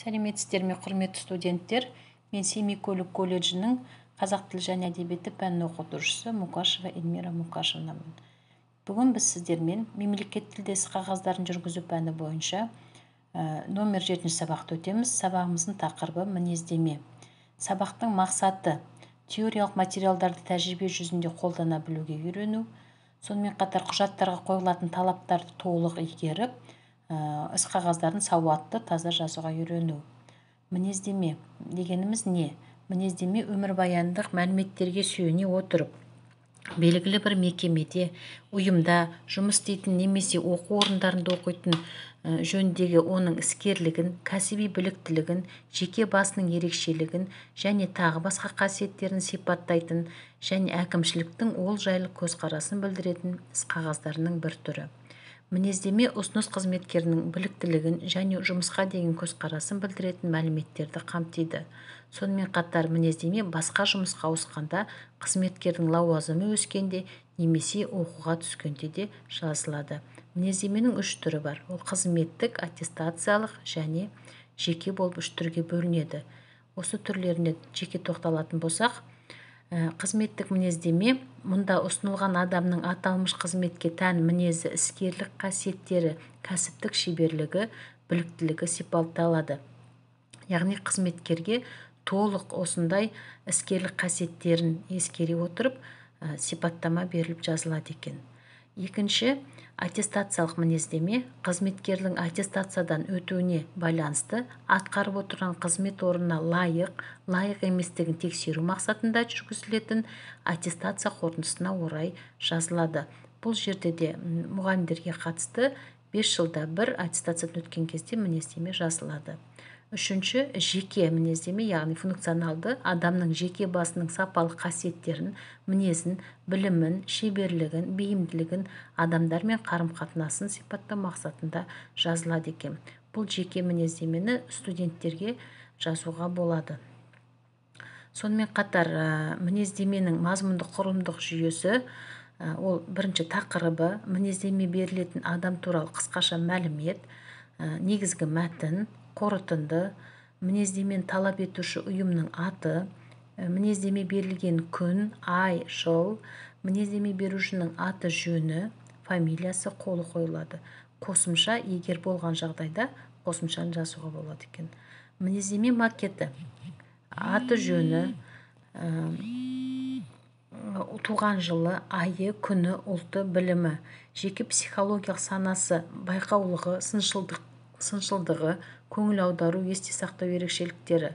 Сәлеметсіздер ме, құрметті студенттер! Мен Семей көлік колледжінің қазақ тілі және әдебиеті пәнінің оқытушысы Мукашева Эльмира Мукашевнамын. Бүгін біз сіздермен мемлекеттік тілде іс қағаздарын жүргізу пәні бойынша номер 7 сабақты өтеміз. Сабағымыздың тақырыбы – мінездеме. Сабақтың мақсаты – теориялық материалдарды тәжірибе жүзінде қолдана білуге үйрену, сонымен қатар құжаттарға қойылатын талаптарды толық игеріп, іс қағаздарын сауатты, таза жазуға үйрену. Мінездеме дегеніміз не? Мінездеме – өмірбаяндық мәліметтерге сүйене отырып, белгілі бір мекемеде, ұйымда жұмыс істейтін немесе оқу орындарында оқитын жөніндегі оның іскерлігін, кәсіби біліктілігін, жеке басының ерекшелігін және тағы басқа қасиеттерін сипаттайтын және әкімшіліктің ол жайлы көзқарасын білдіретін іс қағаздарының бір түрі. Мінездеме ұсыныс қызметкерінің біліктілігін және жұмысқа деген көзқарасын білдіретін мәліметтерді қамтиды. Сонымен қатар мінездеме басқа жұмысқа ауысқанда, қызметкердің лауазымы өскенде немесе оқуға түскенде де жазылады. Мінездеменің үш түрі бар. Ол қызметтік, аттестациялық және жеке болып үш түрге бөлінеді. Осы түрлеріне жеке тоқталатын болсақ, қызметтік мінездеме: мұнда ұсынылған адамның аталмыш қызметке тән мінезі, іскерлік қасиеттері, кәсіптік шеберлігі, біліктілігі сипатталады. Яғни қызметкерге толық осындай іскерлік қасиеттерін ескере отырып, сипаттама беріліп жазылады екен. Екінші, аттестациялық мінездеме: қызметкердің аттестациядан өтуіне байланысты атқарып отырған қызмет орнына лайық, лайық еместігін тексеру мақсатында жүргізілетін аттестация қорытындысына орай жазылады. Бұл жерде де мұғалімдерге қатысты 5 жылда бір аттестациядан өткен кезде мінездеме жазылады. Үшінші, жеке мінездеме, яғни функционалды: адамның жеке басының сапалы қасиеттерін, мінезін, білімін, шеберлігін, бейімділігін, адамдармен қарым-қатынасын сипаттау мақсатында жазылады екен. Бұл жеке мінездемені студенттерге жазуға болады. Сонымен қатар мінездеменің мазмұндық құрылымдық жүйесі: ол бірінші тақырыбы, мінездеме берілетін адам туралы қысқаша мәлімет, негізгі мәтін, қорытынды, мінездемені талап етуші ұйымның аты, мінездеме берілген күн, ай, жыл, мінездеме берушінің аты жөні, фамилиясы, қолы қойылады. Қосымша егер болған жағдайда, қосымшаны жазуға болады екен. Мінездеме макеті: аты жөні, туған жылы, айы, күні, ұлты, білімі, жеке психологиялық санасы, байқаулығы, сыншылдығы, көңіл аудару, есте сақтау ерекшеліктері,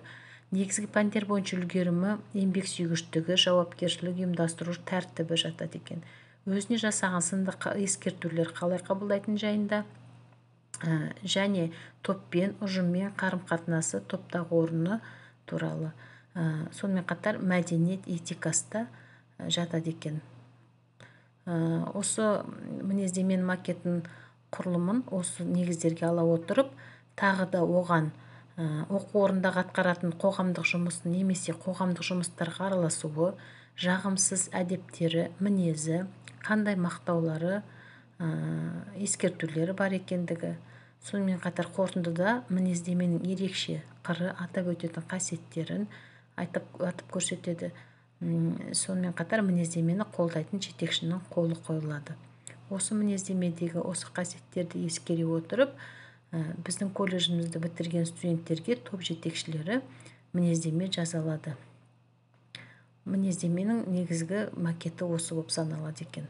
негізгі пәндер бойынша үлгерімі, еңбексүйгіштігі, жауапкершілік, ұйымдастыру тәртібі жатады екен. Өзіне жасаған сынды ескертулер қалай қабылдайтын жайында және топпен, ұжыммен қарым-қатынасы, топтағы орны туралы. Сонымен қатар мәдениет, этикасы да жатады екен. Осы мінездеменің макетін құрылымын осы негіздерге ала отырып, тағы да оған оқу орнындағы атқаратын қоғамдық жұмысын немесе қоғамдық жұмыстарға араласуы, жағымсыз әдеттері, мінезі, қандай мақтаулары, ескертулері бар екендігі, сонымен қатар қорытындыда мінездеменің ерекше қыры, атап өтетін қасиеттерін айтып, атып көрсетеді. Сонымен қатар мінездемені қолдайтын жетекшінің қолы қойылады. Осы мінездемедегі осы қасиеттерді ескере отырып, біздің колледжімізді бітірген студенттерге топ жетекшілері мінездеме жаза алады. Мінездеменің негізгі макеті осы болып саналады екен.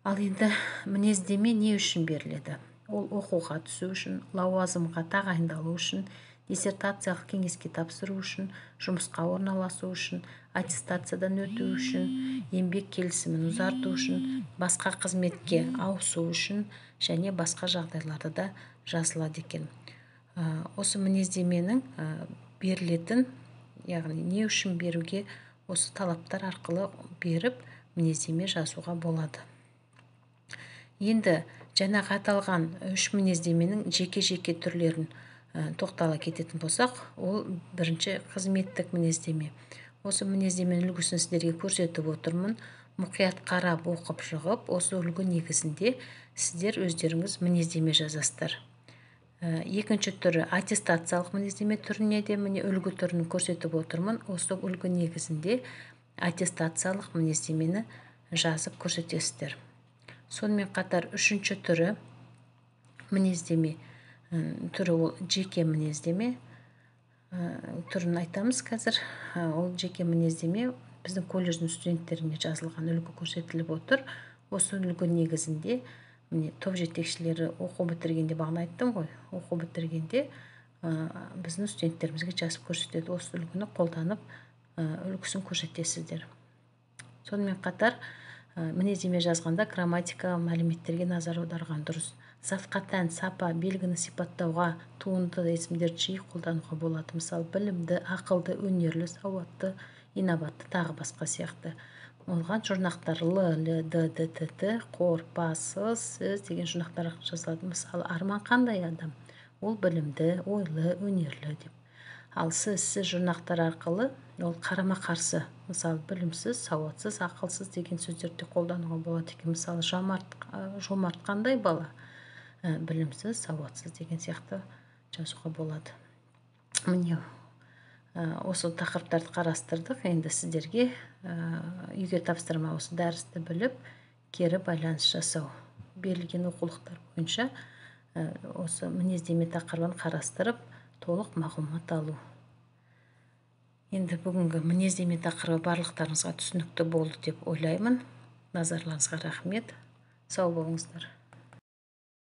Ал енді мінездеме не үшін беріледі? Ол оқуға түсу үшін, лауазымға тағайындалу үшін, диссертациялық кеңеске тапсыру үшін, жұмысқа орналасу үшін, аттестациядан өту үшін, еңбек келісімін ұзарту үшін, басқа қызметке ауысу үшін және басқа жағдайларда да жазылады екен. Осы мінездеменің берілетін, яғни не үшін беруге, осы талаптар арқылы беріп, мінездеме жазуға болады. Енді жаңағы аталған үш мінездеменің жеке-жеке түрлерін тоқтала кететін болсақ, ол бірінші, қызметтік мінездеме. Осы мінездеменің үлгісін сіздерге көрсетіп отырмын. Мұқият қарап, оқып шығып, осы үлгі негізінде сіздер өздеріңіз мінездеме жазасыздар. Екінші түрі аттестациялық мінездеме түріне де міне үлгі түрін көрсетіп отырмын. Осы үлгі негізінде аттестациялық мінездемені жазып көрсетесіздер. Сонымен қатар үшінші түрі мінездеме түрі ол жеке мінездеме түрін айтамыз қазір. Ол жеке мінездеме біздің колледждің студенттеріне жазылған үлгі көрсетіліп отыр. Осы үлгі негізінде міне топ жетекшілері оқу бітіргенде, бағана айттым ғой, оқу бітіргенде біздің студенттерімізге жазып көрсетеді. Осы үлгіні қолданып үлгісін көрсетесіздер. Сонымен қатар мінездеме жазғанда грамматика мәліметтерге назар аударған дұрыс. Затқа тән сапа белгіні сипаттауға туынды есімдерді жиі қолдануға болады. Мысалы, білімді, ақылды, өнерлі, сауатты, инабатты, тағы басқа сияқты. Оған жұрнақтар л, л, д, д, т, т, қор, па, с, с деген жұрнақтар жазылады. Мысалы, Арман қандай адам? Ол білімді, ойлы, өнерлі деп. Ал с, с жұрнақтар арқылы ол қарама-қарсы. Мысалы, білімсіз, сауатсыз, ақылсыз деген сөздерді қолдануға болады екен. Мысалы, Жомарт қандай бала? Білімсіз, сауатсыз деген сияқты жазуға болады. Міне осы тақырыптарды қарастырдық. Енді сіздерге үйге тапсырма осы дәрісті біліп, кері байланыс жасау. Берілген оқулықтар бойынша осы мінездеме тақырыбын қарастырып, толық мағлұмат алу. Енді бүгінгі мінездеме тақырыбы барлықтарыңызға түсінікті болды деп ойлаймын. Назарларыңызға рахмет. Сау болыңыздар.